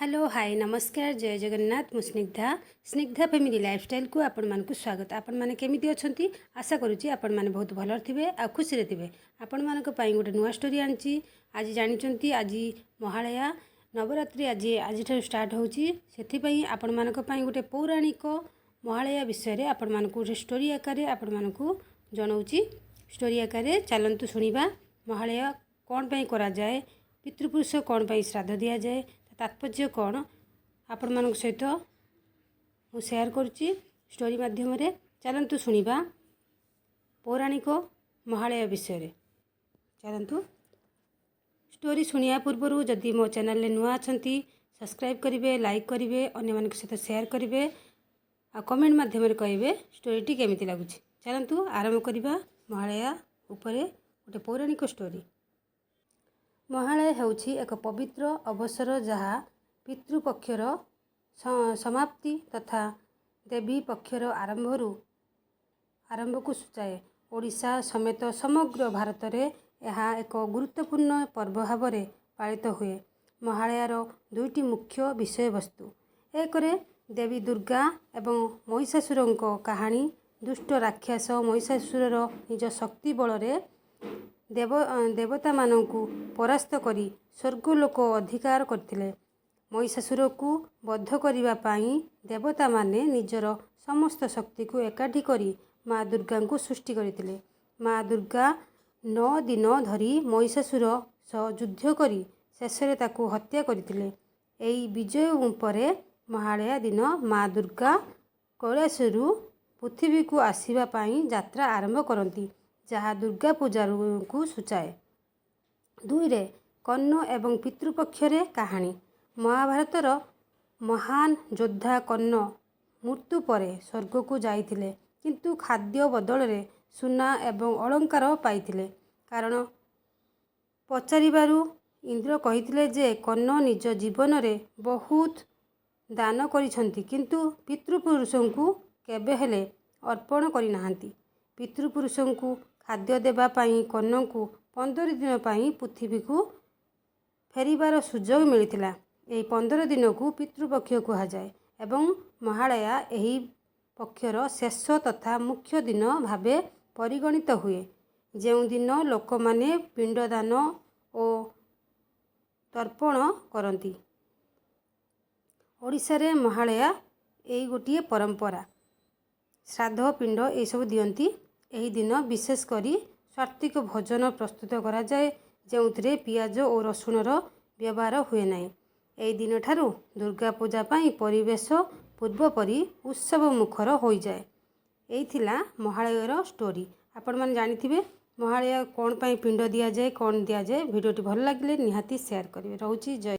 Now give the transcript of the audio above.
Hello, high, ନମସ୍କାର, ଜୟ ଜଗନ୍ନାଥ। ମୁଁ ସ୍ନିଗ୍ଧା। ସ୍ନିଗ୍ଧା family ଲାଇଫଷ୍ଟାଇଲକୁ ଆପଣମାନଙ୍କୁ ସ୍ୱାଗତ। ଆପଣମାନେ କେମିତି ଅଛନ୍ତି? ଆଶା କରୁଛି ଆପଣମାନେ ବହୁତ ଭଲରେ ଥିବେ ଆଉ ଖୁସିରେ ଥିବେ। ଆପଣମାନଙ୍କ ପାଇଁ ଗୋଟେ ନୂଆ ଷ୍ଟୋରି ଆଣିଛି ଆଜି। ଜାଣିଛନ୍ତି, ଆଜି ମହାଳୟା ନବରାତ୍ରି ଆଜିଠାରୁ ଷ୍ଟାର୍ଟ ହେଉଛି। ସେଥିପାଇଁ ଆପଣମାନଙ୍କ ପାଇଁ ଗୋଟେ ପୌରାଣିକ ମହାଳୟା ବିଷୟରେ ଆପଣମାନଙ୍କୁ ଗୋଟେ ଷ୍ଟୋରି ଆକାରରେ ଆପଣମାନଙ୍କୁ ଜଣାଉଛି। ଷ୍ଟୋରି ଆକାରରେ ଚାଲନ୍ତୁ ଶୁଣିବା, ମହାଳୟା କ'ଣ ପାଇଁ କରାଯାଏ, ପିତୃପୁରୁଷ କ'ଣ ପାଇଁ ଶ୍ରାଦ୍ଧ ଦିଆଯାଏ, ତାତ୍ପର୍ଯ୍ୟ କ'ଣ, ଆପଣମାନଙ୍କ ସହିତ ମୁଁ ସେୟାର କରୁଛି ଷ୍ଟୋରି ମାଧ୍ୟମରେ। ଚାଲନ୍ତୁ ଶୁଣିବା ପୌରାଣିକ ମହାଳୟା ବିଷୟରେ। ଚାଲନ୍ତୁ। ଷ୍ଟୋରି ଶୁଣିବା ପୂର୍ବରୁ ଯଦି ମୋ ଚ୍ୟାନେଲରେ ନୂଆ ଅଛନ୍ତି, ସବସ୍କ୍ରାଇବ୍ କରିବେ, ଲାଇକ୍ କରିବେ, ଅନ୍ୟମାନଙ୍କ ସହିତ ସେୟାର କରିବେ ଆଉ କମେଣ୍ଟ ମାଧ୍ୟମରେ କହିବେ ଷ୍ଟୋରିଟି କେମିତି ଲାଗୁଛି। ଚାଲନ୍ତୁ ଆରମ୍ଭ କରିବା ମହାଳୟା ଉପରେ ଗୋଟେ ପୌରାଣିକ ଷ୍ଟୋରି। ମହାଳୟା ହେଉଛି ଏକ ପବିତ୍ର ଅବସର, ଯାହା ପିତୃପକ୍ଷର ସମାପ୍ତି ତଥା ଦେବୀ ପକ୍ଷର ଆରମ୍ଭକୁ ସୂଚାଏ। ଓଡ଼ିଶା ସମେତ ସମଗ୍ର ଭାରତରେ ଏହା ଏକ ଗୁରୁତ୍ୱପୂର୍ଣ୍ଣ ପର୍ବ ଭାବରେ ପାଳିତ ହୁଏ। ମହାଳୟାର ଦୁଇଟି ମୁଖ୍ୟ ବିଷୟବସ୍ତୁ। ଏକରେ ଦେବୀ ଦୁର୍ଗା ଏବଂ ମହିଷାସୁରଙ୍କ କାହାଣୀ। ଦୁଷ୍ଟ ରାକ୍ଷସ ମହିଷାସୁରର ନିଜ ଶକ୍ତି ବଳରେ ଦେବତାମାନଙ୍କୁ ପରାସ୍ତ କରି ସ୍ୱର୍ଗଲୋକ ଅଧିକାର କରିଥିଲେ। ମହିଷାସୁରକୁ ବଧ କରିବା ପାଇଁ ଦେବତାମାନେ ନିଜର ସମସ୍ତ ଶକ୍ତିକୁ ଏକାଠି କରି ମା ଦୁର୍ଗାଙ୍କୁ ସୃଷ୍ଟି କରିଥିଲେ। ମା ଦୁର୍ଗା 9 ଦିନ ଧରି ମହିଷାସୁର ସହ ଯୁଦ୍ଧ କରି ଶେଷରେ ତାକୁ ହତ୍ୟା କରିଥିଲେ। ଏହି ବିଜୟ ପରେ ମହାଳୟା ଦିନ ମା ଦୁର୍ଗା କୈଳାସରୁ ପୃଥିବୀକୁ ଆସିବା ପାଇଁ ଯାତ୍ରା ଆରମ୍ଭ କରନ୍ତି, ଯାହା ଦୁର୍ଗା ପୂଜାକୁ ସୂଚାଏ। ଦୁଇରେ କର୍ଣ୍ଣ ଏବଂ ପିତୃପକ୍ଷରେ କାହାଣୀ। ମହାଭାରତର ମହାନ ଯୋଦ୍ଧା କର୍ଣ୍ଣ ମୃତ୍ୟୁ ପରେ ସ୍ୱର୍ଗକୁ ଯାଇଥିଲେ, କିନ୍ତୁ ଖାଦ୍ୟ ବଦଳରେ ସୁନା ଏବଂ ଅଳଙ୍କାର ପାଇଥିଲେ। କାରଣ ପଚାରିବାରୁ ଇନ୍ଦ୍ର କହିଥିଲେ ଯେ କର୍ଣ୍ଣ ନିଜ ଜୀବନରେ ବହୁତ ଦାନ କରିଛନ୍ତି, କିନ୍ତୁ ପିତୃପୁରୁଷଙ୍କୁ କେବେ ହେଲେ ଅର୍ପଣ କରିନାହାନ୍ତି। ପିତୃପୁରୁଷଙ୍କୁ ଖାଦ୍ୟ ଦେବା ପାଇଁ କର୍ଣ୍ଣଙ୍କୁ 15 ଦିନ ପାଇଁ ପୃଥିବୀକୁ ଫେରିବାର ସୁଯୋଗ ମିଳିଥିଲା। ଏହି 15 ଦିନକୁ ପିତୃପକ୍ଷ କୁହାଯାଏ ଏବଂ ମହାଳୟା ଏହି ପକ୍ଷର ଶେଷ ତଥା ମୁଖ୍ୟ ଦିନ ଭାବେ ପରିଗଣିତ ହୁଏ, ଯେଉଁଦିନ ଲୋକମାନେ ପିଣ୍ଡଦାନ ଓ ତର୍ପଣ କରନ୍ତି। ଓଡ଼ିଶାରେ ମହାଳୟା ଏଇ ଗୋଟିଏ ପରମ୍ପରା। ଶ୍ରାଦ୍ଧ, ପିଣ୍ଡ ଏସବୁ ଦିଅନ୍ତି। ଏହି ଦିନ ବିଶେଷ କରି ସାତ୍ତ୍ୱିକ ଭୋଜନ ପ୍ରସ୍ତୁତ କରାଯାଏ, ଯେଉଁଥିରେ ପିଆଜ ଓ ରସୁଣର ବ୍ୟବହାର ହୁଏ ନାହିଁ। ଏହି ଦିନଠାରୁ ଦୁର୍ଗା ପୂଜା ପାଇଁ ପରିବେଶ ପୂର୍ବପରି ଉତ୍ସବ ମୁଖର ହୋଇଯାଏ। ଏଇ ଥିଲା ମହାଳୟାର ଷ୍ଟୋରି। ଆପଣମାନେ ଜାଣିଥିବେ ମହାଳୟା କ'ଣ ପାଇଁ ପିଣ୍ଡ ଦିଆଯାଏ, କ'ଣ ଦିଆଯାଏ। ଭିଡ଼ିଓଟି ଭଲ ଲାଗିଲେ ନିହାତି ସେୟାର କରିବେ। ରହୁଛି, ଜୟ